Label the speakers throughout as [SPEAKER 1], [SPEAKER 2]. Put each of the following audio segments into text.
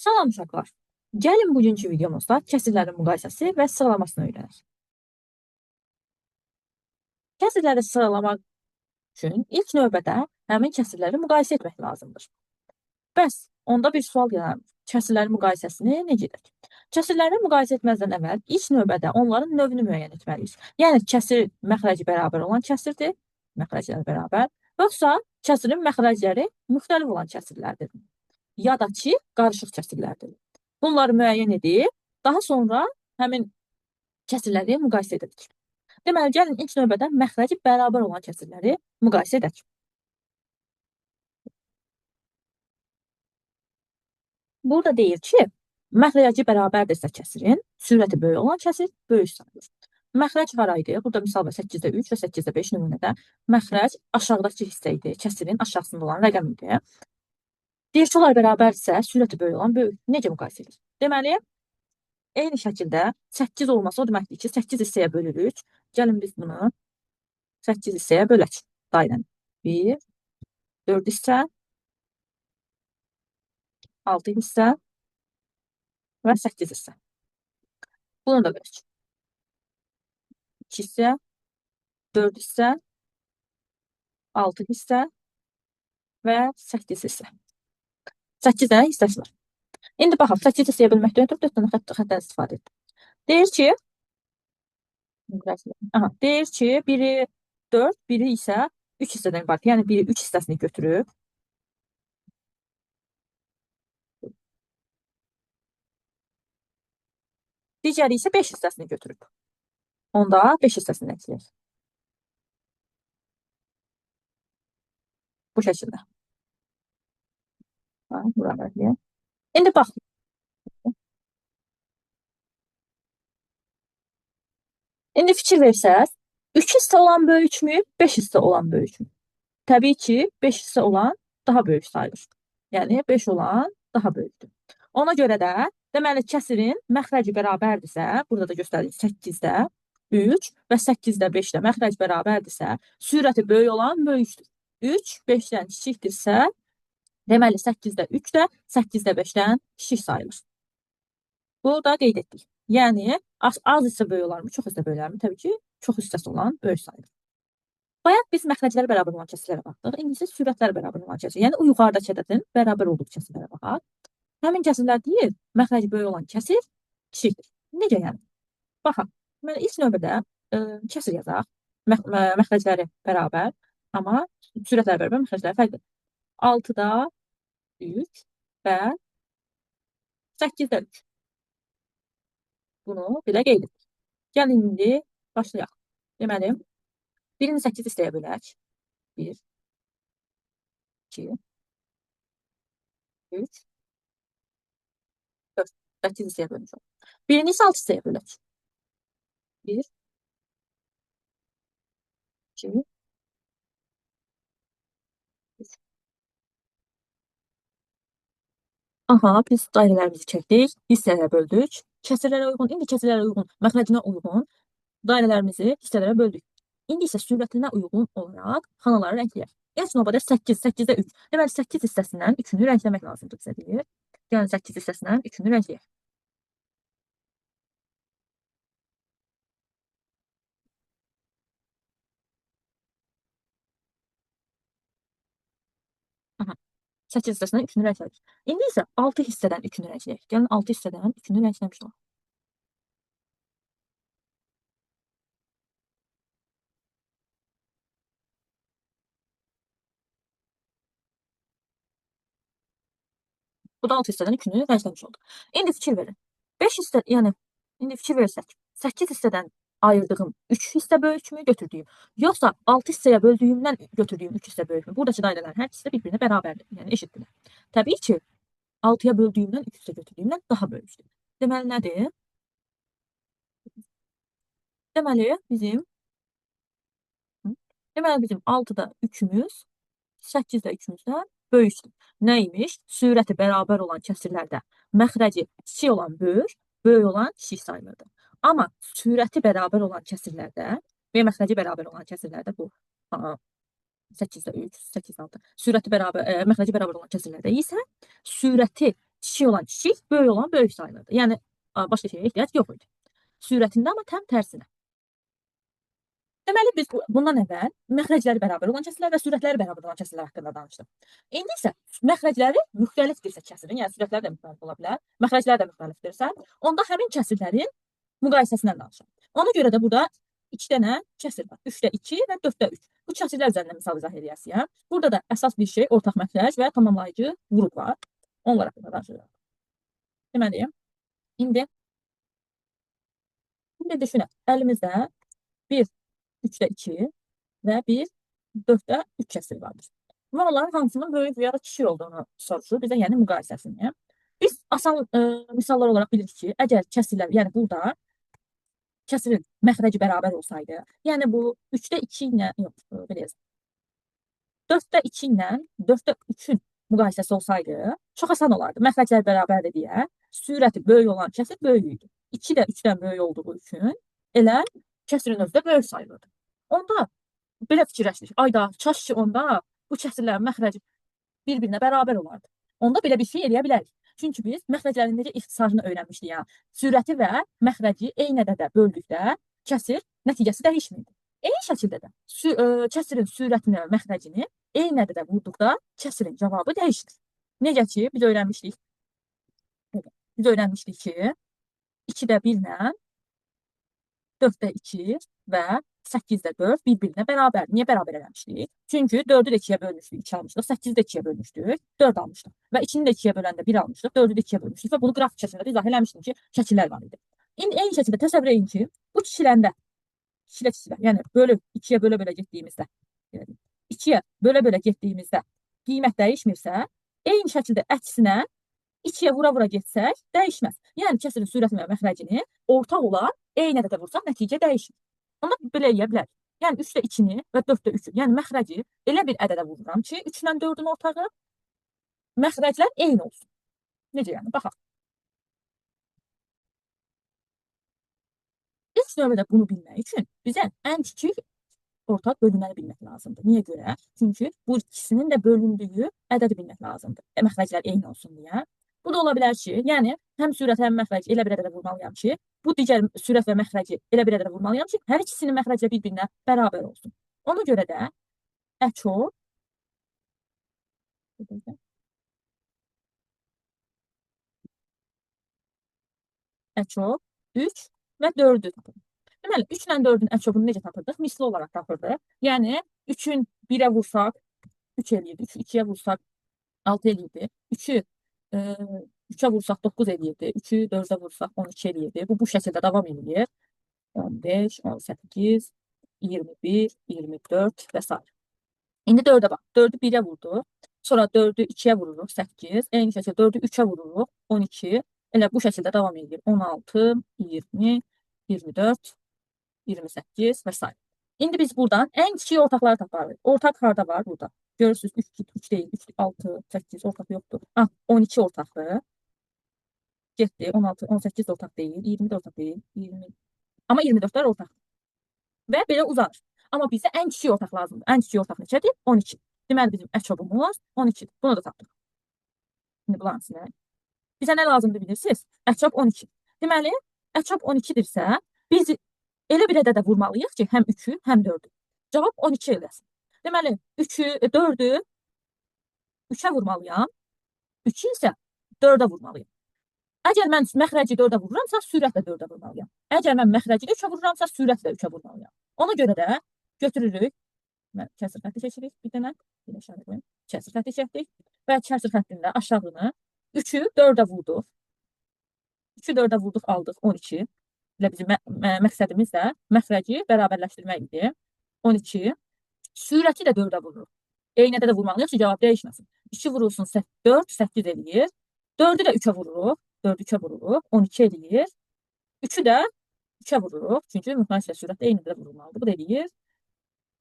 [SPEAKER 1] Salam uşaqlar. Gəlin bugünkü videomuzda kəsirlərin müqayisəsi və sıralamasını öyrənək. Kəsirləri sıralamaq üçün ilk növbədə həmin kəsirləri müqayisə etmək lazımdır. Bəs onda bir sual yaranır. Kəsirlərin müqayisəsini necə edək? Kəsirləri müqayisə etməzdən əvvəl ilk növbədə onların növünü müəyyən etməliyik. Yəni kəsir məxrəci bərabər olan kəsirdir, məxrəcləri bərabər, yoxsa kəsirin məxrəcləri müxtəlif olan kəsirlərdir. Ya da ki, qarışıq kəsirlərdir. Bunları müəyyən edib, daha sonra həmin kəsirləri müqayisə edirik. Deməli, gəlin ilk növbədə məxrəci bərabər olan kəsirləri müqayisə edək. Burada deyir ki, məxrəci bərabərdirsə kəsirin, sürəti böyük olan kəsir böyük sayılır. Məxrəc hara idi? Burada misal var 8-də 3 və 8-də 5 nümunədə məxrəc aşağıdakı hissə idi, kəsirin aşağısında olan rəqəm idi. Deyir ki, onlar bərabərdirsə, sürəti böyük olan böyük. Necə müqayisə edilir? Deməli, eyni şəkildə 8 olması o deməkdir ki, 8 hissəyə bölürük. Gəlin biz bunu 8 hissəyə bölək dairəni. 1, 4 hissə, 6 hissə və 8 hissə. Bunu da bölək. 2 hissə, 4 hissə, 6 hissə və 8 hissə. 8 dənə hissəsi var. İndi baxaq, 8 hissəyə bölməkdən ötürü 4 dənə xəttdən istifadə etdim. Deyir ki, aha, deyir ki, biri 4, biri isə 3 hissədən ibarət. Yəni, biri 3 hissəsini götürüb. Digəri isə 5 hissəsini götürüb. Onda 5 hissəsini əkləyək. Bu şəkildə. Bura əkləyək. İndi bax. İndi fikir versəz, 3 hissə olan böyükmü, 5 hissə olan böyükmü? Təbii ki, 5 hissə olan daha böyük sayılır. Yəni, 5 olan daha böyükdür. Ona görə də, deməli, kəsirin məxrəci bərabərdirsə, burada da göstəririk 8-də 3 və 8-də 5-də məxrəc bərabərdirsə, sürəti böyük olan böyükdür. 3, 5-dən kiçikdirsə, deməli, 8-də 3 də 8-də 5-dən kiçik sayılır. Bu da qeyd etdik. Yəni, az hissə böyük olarmı, çox hissə böyük olarmı? Təbii ki, çox hissəsi olan böyük sayılır. Bayaq biz məxrəcləri bərabər olan kəsirlərə baxdıq. İndi isə sürətləri bərabər olan kəsir. Yəni, o yuxarıdakı ədədin bərabər olduğu kəsirlərə baxaq. Həmin kəsirlər deyir, məxrəci böyük olan kəsir kiçikdir. Necə yəni? Baxaq. Deməli, ilk növbədə kəsir yazaq. Məxrəcləri bərabər, amma sürətləri bərabər, məxrəcləri fərqlidir. 6-da 3 və 8-də 3. Bunu belə qeyd etdik. Gəlin indi başlayaq. Deməli, birini 8 hissəyə bölək. 1, 2, 3, 4. 8 hissəyə bölmüş olduq. Birini isə 6 hissəyə bölək. 1, 2, 3. Aha, biz dairələrimizi çəkdik, hissələrə böldük. Kəsirlərə uyğun, indi kəsirlərə uyğun, məxrəcinə uyğun dairələrimizi hissələrə böldük. İndi isə sürətinə uyğun olaraq xanaları rəngləyək. İlk növbədə 8, 8-də 3. Deməli, 8 hissəsindən 3-ünü rəngləmək lazımdır bizə deyir. Gəlin 8 hissəsindən 3-ünü rəngləyək. Aha. 8 hissəsindən 3-ünü rənglədik. İndi isə 6 hissədən 3-ünü rəngləyək. Gəlin 6 hissədən 3-ünü rəngləmiş olaq. Bu da 6 hissədən 3-ünü rəngləmiş olduq. İndi fikir verin. 5 hissə, yəni indi fikir versək, 8 hissədən ayırdığım 3 hissə böyükmü götürdüyüm, yoxsa 6 hissəyə böldüyümdən götürdüyüm 3 hissə böyükmü? Buradakı dairələrin hər ikisi də bir-birinə bərabərdir, yəni eşitdirlər. Təbii ki, 6-ya böldüyümdən 3 hissə götürdüyümdən daha böyükdür. Deməli nədir? Deməli bizim 6-da 3-ümüz 8-də 3-ümüzdən böyükdür. Nə imiş? Sürəti bərabər olan kəsirlərdə məxrəci kiçik olan böyük, böyük olan kiçik sayılırdı. Amma sürəti bərabər olan kəsirlərdə və məxrəci bərabər olan kəsirlərdə bu 8-də 3, 8-də 6. Sürəti bərabər, məxrəci bərabər olan kəsirlərdə isə sürəti Kiçik olan kiçik, böyük olan böyük sayılırdı. Yəni başqa şeyə ehtiyac yox idi. Sürətində amma tam tərsinə. Deməli, biz bundan əvvəl məxrəcləri bərabər olan kəsirlər və sürətləri bərabər olan kəsirlər haqqında danışdıq. İndi isə məxrəcləri müxtəlifdirsə kəsirin, yəni sürətləri də müxtəlif ola bilər, məxrəcləri də müxtəlifdirsə, onda həmin kəsirlərin müqayisəsindən danışaq. Ona görə də burada 2 dənə kəsir var. 3-də 2 və 4-də 3. Bu kəsirlər üzərindən misal izah eləyəsiyəm. Burada da əsas bir şey ortaq məxrəc və tamamlayıcı vuruq var. Onlar haqqında danışacağıq. Deməli, indi düşünək. Əlimizdə 1 3-də 2 və 1 4-də 3 kəsir vardır. Və onların hansının böyük və ya da kiçik olduğunu soruşur bizə, yəni müqayisəsini. Biz asan misallar olaraq bilirik ki, əgər kəsirlər, yəni burada kəsirin məxrəci bərabər olsaydı, yəni bu 3-də 2 ilə, yox, belə yazaq. 4-də 2 ilə 4-də 3-ün müqayisəsi olsaydı, çox asan olardı. Məxrəclər bərabərdir deyə sürəti böyük olan kəsir böyük idi. 2 də 3-dən böyük olduğu üçün elə kəsirin özü də böyük sayılırdı. Onda belə fikirləşdik. Ayda, kaş ki onda bu kəsirlərin məxrəci bir-birinə bərabər olardı. Onda belə bir şey eləyə bilərik. Çünki biz məxrəclərin necə ixtisarını öyrənmişdik. Yəni, sürəti və məxrəci eyni ədədə böldükdə kəsir nəticəsi dəyişmirdi. Eyni şəkildə də kəsirin sürətini və məxrəcini eyni ədədə vurduqda kəsirin cavabı dəyişir. Necə ki, biz öyrənmişdik. Biz öyrənmişdik ki, 2-də 1 ilə 4-də 2 və 8-də 4 bir-birinə bərabər. Niyə bərabər eləmişdik? Çünki 4-ü də 2-yə bölmüşdük, 2 almışdıq. 8-i də 2-yə bölmüşdük, 4 almışdıq. Və 2-ni də 2-yə böləndə 1 almışdıq, 4-ü də 2-yə bölmüşdük və bunu qrafik şəklində də izah eləmişdim ki, şəkillər var idi. İndi eyni şəkildə təsəvvür edin ki, bu kiçiləndə, kiçilə-kiçilə, yəni bölüb 2-yə bölə-bölə getdiyimizdə, 2-yə bölə-bölə getdiyimizdə qiymət dəyişmirsə, eyni şəkildə əksinə 2-yə vura-vura getsək, dəyişməz. Yəni kəsirin sürətini və məxrəcini ortaq olan eyni ədədə vursaq, nəticə dəyişmir. Onda belə eləyə bilərik. Yəni 3-də 2-ni və 4-də 3-ü, yəni məxrəci elə bir ədədə vururam ki, 3 ilə 4-ün ortağı məxrəclər eyni olsun. Necə yəni? Baxaq. İlk növbədə bunu bilmək üçün bizə ən kiçik ortaq bölünməni bilmək lazımdır. Niyə görə? Çünki bu ikisinin də bölündüyü ədədi bilmək lazımdır. Məxrəclər eyni olsun deyə. Bu da ola bilər ki, yəni həm sürət, həm məxrəci elə bir ədədə vurmalıyam ki, bu digər sürət və məxrəci elə bir ədədə vurmalıyam ki, hər ikisinin məxrəci bir-birinə bərabər olsun. Ona görə də əçob 3 və 4-ü tapırıq. Deməli, 3 ilə 4-ün əçobunu necə tapırdıq? Misli olaraq tapırdıq. Yəni, 3-ün 1-ə vursaq 3 eləyirdi, 3-ü 2-yə vursaq 6 eləyirdi, 3-ü 3-ə vursaq 9 eləyirdi, 3-ü 4-ə vursaq 12 eləyirdi. Bu şəkildə davam eləyir. 15, 18, 21, 24 və s. İndi 4-ə bax. 4-ü 1-ə vurduq. Sonra 4-ü 2-yə vururuq, 8. Eyni şəkildə 4-ü 3-ə vururuq, 12. Elə bu şəkildə davam eləyir. 16, 20, 24, 28 və s. İndi biz buradan ən kiçik ortaqları taparıq. Ortaq harda var? Burada. Görürsünüz, 3, 3 deyil, 3, 6, 8 ortaq yoxdur. Ah, 12 ortaqdır. Getdi, 16, 18 ortaq deyil, 20 də ortaq deyil, 20. Amma 24-lər ortaqdır. Və belə uzanır. Amma bizə ən kiçik ortaq lazımdır. Ən kiçik ortaq neçədir? 12. Deməli, bizim əçobumuz 12-dir. Bunu da tapdıq. İndi bunların silək. Bizə nə lazımdır bilirsiniz? Əçob 12. Deməli, əçob 12-dirsə, biz elə bir ədədə vurmalıyıq ki, həm 3-ü, həm 4-ü. Cavab 12 eləsin. Deməli, 3-ü, 4-ü 3-ə vurmalıyam. 3-ü isə 4-ə vurmalıyam. Əgər mən məxrəci 4-ə vururamsa, sürətlə 4-ə vurmalıyam. Əgər mən məxrəci 3-ə vururamsa, sürətlə 3-ə vurmalıyam. Ona görə də götürürük. Kəsir xətti çəkirik bir dənə. Bir işarə qoyum. Kəsir xətti çəkdik və kəsir xəttində aşağını 3-ü 4-ə vurduq. 3-ü 4-ə vurduq, aldıq 12. Elə bizim məqsədimiz də məxrəci bərabərləşdirmək idi. 12. Sürəti də 4-ə vururuq. Eyni ədədə vurmalıyıq ki, cavab dəyişməsin. 2 vurulsun 4, 8 eləyir. 4-ü də 3-ə vururuq. 4-ü 3-ə vururuq. 12 eləyir. 3-ü də 3-ə vururuq. Çünki müxtəlif sürətdə eyni ədədə vurulmalıdır. Bu da eləyir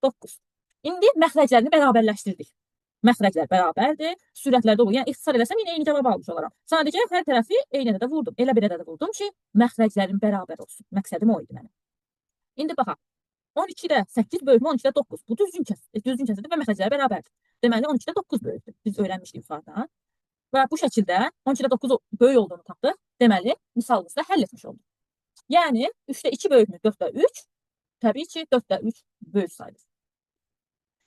[SPEAKER 1] 9. İndi məxrəclərini bərabərləşdirdik. Məxrəclər bərabərdir, sürətlər də olur. Yəni, ixtisar eləsəm, yenə eyni cavabı almış olaram. Sadəcə hər tərəfi eyni ədədə vurdum. Elə bir ədədə vurdum ki, məxrəclərim bərabər olsun. Məqsədim o idi mənim. İndi baxaq. 12-də 8 böyükmü, 12-də 9. Bu düzgün kəsirdir və məxrəclər bərabərdir. Deməli, 12-də 9 böyükdür. Biz öyrənmişdik yuxarıdan. Və bu şəkildə 12-də 9 böyük olduğunu tapdıq. Deməli, misalımızda həll etmiş olduq. Yəni, 3-də 2 böyükmü? 4-də 3. Təbii ki, 4-də 3 böyük sayılır.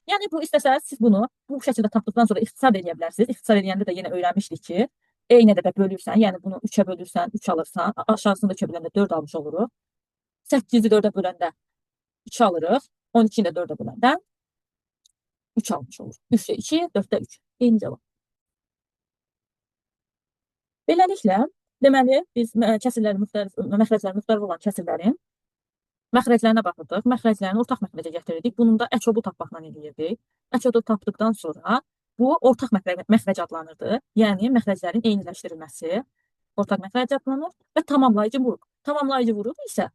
[SPEAKER 1] Yəni, bu istəsəz siz bunu bu şəkildə tapdıqdan sonra ixtisar eləyə bilərsiniz. İxtisar eləyəndə də yenə öyrənmişdik ki, eyni ədədə bölürsən, yəni bunu 3-ə bölürsən, 3 alırsan, aşağısını da 3-ə böləndə 4 almış oluruq. 8-i 4-ə böləndə 2 alırıq. 12-ni də 4-ə böləndə 3 almış olur. 3-də 2, 4-də 3. Eyni cavab. Beləliklə, deməli, biz kəsirlərin müxtəlif, məxrəcləri müxtəlif olan kəsirlərin məxrəclərinə baxırdıq. Məxrəclərini ortaq məxrəcə gətirirdik. Bunun da əçobu tapmaqla eləyirdik. Əçobu tapdıqdan sonra bu ortaq məxrəc adlanırdı. Yəni, məxrəclərin eyniləşdirilməsi ortaq məxrəc adlanır və tamamlayıcı vuruq. Tamamlayıcı vuruq isə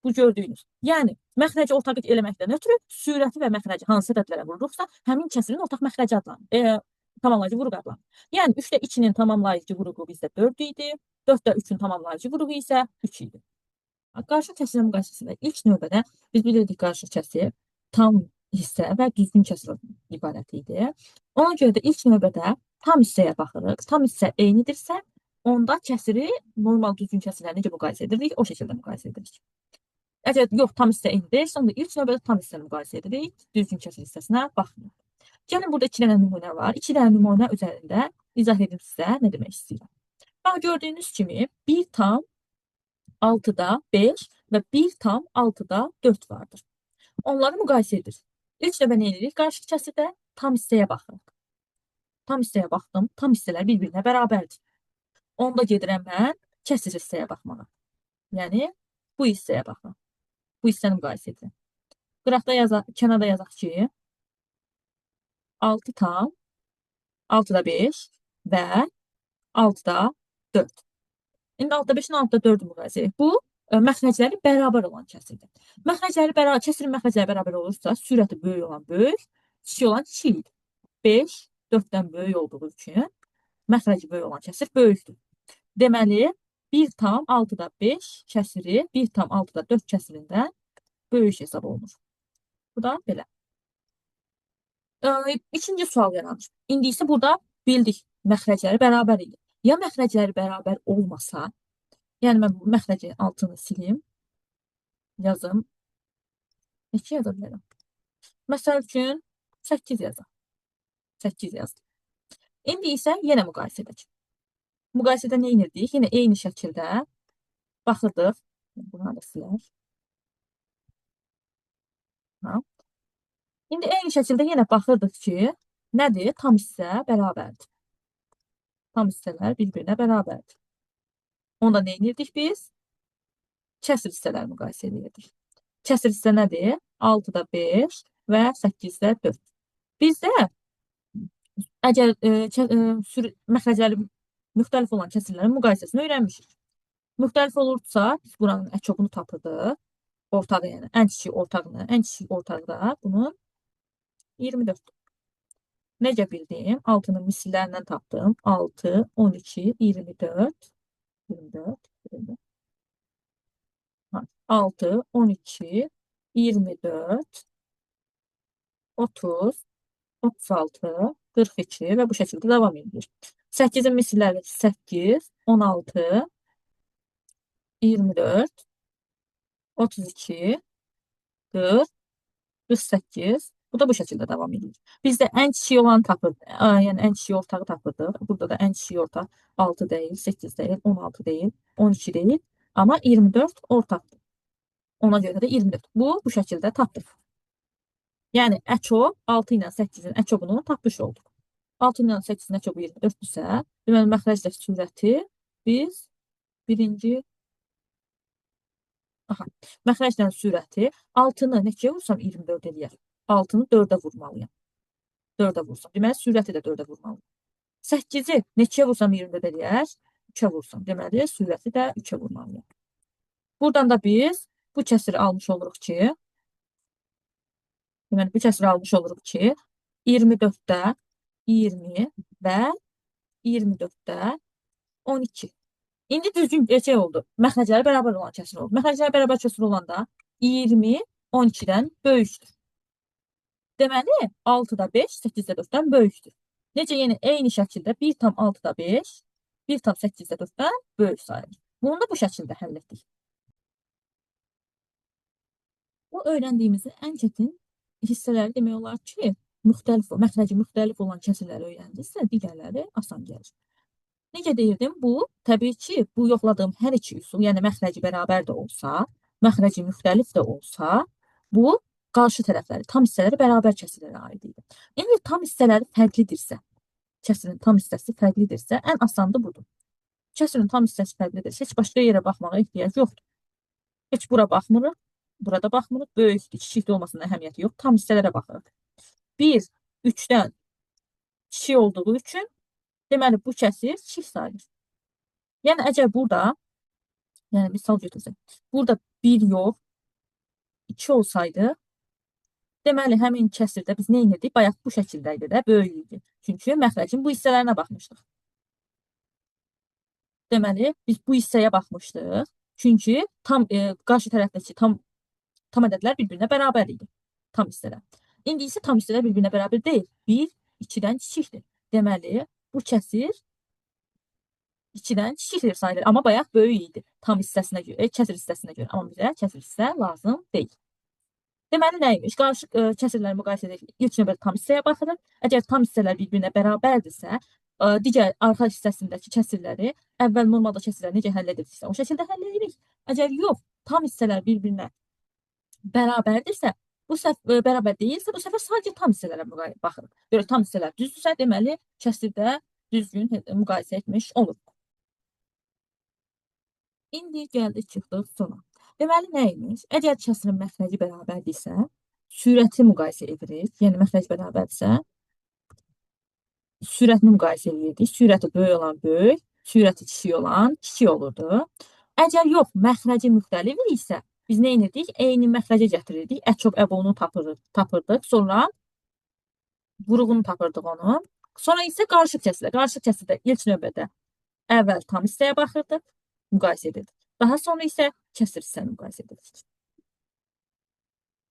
[SPEAKER 1] bu gördüyünüz. Yəni, məxrəci ortaq eləməkdən ötürü sürəti və məxrəci hansı ədədlərə vururuqsa, həmin kəsirin ortaq məxrəci adlanır. Tamamlayıcı vuruq adlanır. Yəni, 3-də 2-nin tamamlayıcı vuruğu bizdə 4 idi. 4-də 3-ün tamamlayıcı vuruğu isə 3 idi. Qarışıq kəsirlər müqayisəsində ilk növbədə biz bilirdik qarışıq kəsir tam hissə və düzgün kəsir ibarət idi. Ona görə də ilk növbədə tam hissəyə baxırıq. Tam hissə eynidirsə, onda kəsiri normal düzgün kəsirləri necə müqayisə edirdik? O şəkildə müqayisə edirik. Əgər yox, tam hissə eyni deyilsə, onda ilk növbədə tam hissəni müqayisə edirik, düzgün kəsir hissəsinə baxmırıq. Gəlin, burada 2 dənə nümunə var. 2 dənə nümunə üzərində izah edim sizə nə demək istəyirəm. Bax, gördüyünüz kimi 1,6-da 5 və 1,6-da 4 vardır. Onları müqayisə edirik. İlk növbə nə edirik? Qarışıq kəsirdə tam hissəyə baxırıq. Tam hissəyə baxdım. Tam hissələr bir-birinə bərabərdir. Onda gedirəm mən kəsir hissəyə baxmağa. Yəni, bu hissəyə baxıram. Bu hissəni müqayisə edirəm. Qıraqda yazaq, kənarda yazaq ki, 6,6-da 5 və 6-da 4. İndi 6-da 5-in 6-da 4-ü müqayisə edirik. Bu, məxrəcləri bərabər olan kəsirdir. Kəsirin məxrəcləri bərabər olursa, sürəti böyük olan böyük, kiçik olan kiçikdir. 5, 4-dən böyük olduğu üçün məxrəci böyük olan kəsir böyükdür. Deməli, 1,6-da 5 kəsiri 1,6-da 4 kəsirindən böyük hesab olunur. Bu da belə. İkinci sual yaranır. İndi isə burada bildik, məxrəcləri bərabər idi. Ya məxrəcləri bərabər olmasa, yəni mən bu məxrəcin altını silim, yazım. Neçə yaza bilərəm? Məsəl üçün, 8 yazaq. 8 yazdım. İndi isə yenə müqayisə edək. Müqayisədə nə edirdik? Yenə eyni şəkildə baxırdıq. Bunu da silər. Ha. İndi eyni şəkildə yenə baxırdıq ki, nədir? Tam hissə bərabərdir. Tam hissələr bir-birinə bərabərdir. Onda nə edirdik biz? Kəsir hissələri müqayisə edirdik. Kəsir hissə nədir? 6-da 5 və 8-də 4. Bizdə əgər məxrəcləri müxtəlif olan kəsirlərin müqayisəsini öyrənmişik. Müxtəlif olursa, biz buranın əkobunu tapırdıq. Ortağı, yəni ən kiçik ortağını, ən kiçik ortağı da bunun 24. Necə bildim? 6-nın misillərindən tapdım. 6, 12, 24, 24, 24. 6, 12, 24, 30, 36, 42 və bu şəkildə davam edir. 8-in misilləri 8, 16, 24, 32, 40, 48. Bu da bu şəkildə davam edir. Biz də ən kiçik olanı tapırdıq. Yəni ən kiçik ortağı tapırdıq. Burada da ən kiçik ortaq 6 deyil, 8 deyil, 16 deyil, 12 deyil. Amma 24 ortaqdır. Ona görə də 24. Bu şəkildə tapdıq. Yəni əkob 6 ilə 8-in əkobunu tapmış olduq. 6 ilə 8-in əkobu 24-dürsə, deməli məxrəclə sürəti biz birinci məxrəclə sürəti 6-nı neçəyə vursam 24 eləyər. 6-nı 4-ə vurmalıyam. 4-ə vursam. Deməli, sürəti də 4-ə vurmalıyam. 8-i neçəyə vursam 24 eləyər? 3-ə vursam. Deməli, sürəti də 3-ə vurmalıyam. Buradan da biz bu kəsiri almış oluruq ki, deməli, bu kəsiri almış oluruq ki, 24-də 20 və 24-də 12. İndi düzgün şey oldu. Məxrəcləri bərabər olan kəsir oldu. Məxrəcləri bərabər kəsir olanda 20 12-dən böyükdür. Deməli, 6-da 5, 8-də 4-dən böyükdür. Necə yenə eyni şəkildə 1,6-da 5, 1,8-də 4-dən böyük sayılır. Bunu da bu şəkildə həll etdik. Bu öyrəndiyimizin ən çətin hissələri demək olar ki, müxtəlif, məxrəci müxtəlif olan kəsirləri öyrəndiksə, digərləri asan gəlir. Necə deyirdim? Bu, təbii ki, bu yoxladığım hər iki üsul, yəni məxrəci bərabər də olsa, məxrəci müxtəlif də olsa, bu qarşı tərəfləri, tam hissələri bərabər kəsirlərə aid idi. İndi tam hissələri fərqlidirsə, kəsirin tam hissəsi fərqlidirsə, ən asanı budur. Kəsirin tam hissəsi fərqlidirsə, heç başqa yerə baxmağa ehtiyac yoxdur. Heç bura baxmırıq, burada baxmırıq. Böyükdür, kiçikdir olmasının əhəmiyyəti yox. Tam hissələrə baxırıq. 1, 3-dən kiçik olduğu üçün, deməli, bu kəsir kiçik sayılır. Yəni, əgər burada, yəni misal götürsək, burada 1 yox, 2 olsaydı, deməli, həmin kəsirdə biz nə edirdik? Bayaq bu şəkildə idi də, böyük idi. Çünki məxrəcin bu hissələrinə baxmışdıq. Deməli, biz bu hissəyə baxmışdıq. Çünki tam qarşı tərəfdəki tam ədədlər bir-birinə bərabər idi. Tam hissələr. İndi isə tam hissələr bir-birinə bərabər deyil. 1, 2-dən kiçikdir. Deməli, bu kəsir 2-dən kiçikdir sayılır. Amma bayaq böyük idi. Tam hissəsinə görə, kəsir hissəsinə görə. Amma bizə kəsir hissə lazım deyil. Deməli, nə imiş? Qarışıq kəsirləri müqayisə edək. İlk növbədə tam hissəyə baxırıq. Əgər tam hissələr bir-birinə bərabərdirsə, digər arxa hissəsindəki kəsirləri əvvəl normalda kəsirləri necə həll edirdiksə, o şəkildə həll edirik. Əgər yox, tam hissələr bir-birinə bərabərdirsə, bu səfər bərabər deyilsə, bu səfər sadəcə tam hissələrə baxırıq. Görək, tam hissələr düzdürsə, deməli, kəsirdə düzgün müqayisə etmiş oluruq. İndi gəldik, çıxdıq sona. Deməli, nə imiş? Əgər kəsirin məxrəci bərabərdirsə, sürəti müqayisə edirik. Yəni, məxrəc bərabərdirsə, sürətini müqayisə edirdik. Sürəti böyük olan böyük, sürəti kiçik olan kiçik olurdu. Əgər yox, məxrəci müxtəlif isə, biz nə edirdik? Eyni məxrəcə gətirirdik. Əçob əbonu tapırdıq. Sonra vuruğunu tapırdıq onu. Sonra isə qarışıq kəsirlər. Qarışıq kəsirdə ilk növbədə əvvəl tam hissəyə baxırdıq, müqayisə edirdik. Daha sonra isə kəsir hissəni müqayisə edirdik.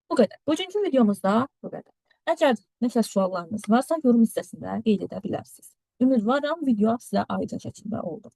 [SPEAKER 1] Bu qədər. Bugünkü videomuzda bu qədər. Əgər nəsə suallarınız varsa, yorum hissəsində qeyd edə bilərsiniz. Ümidvaram video sizə aydın şəkildə oldu.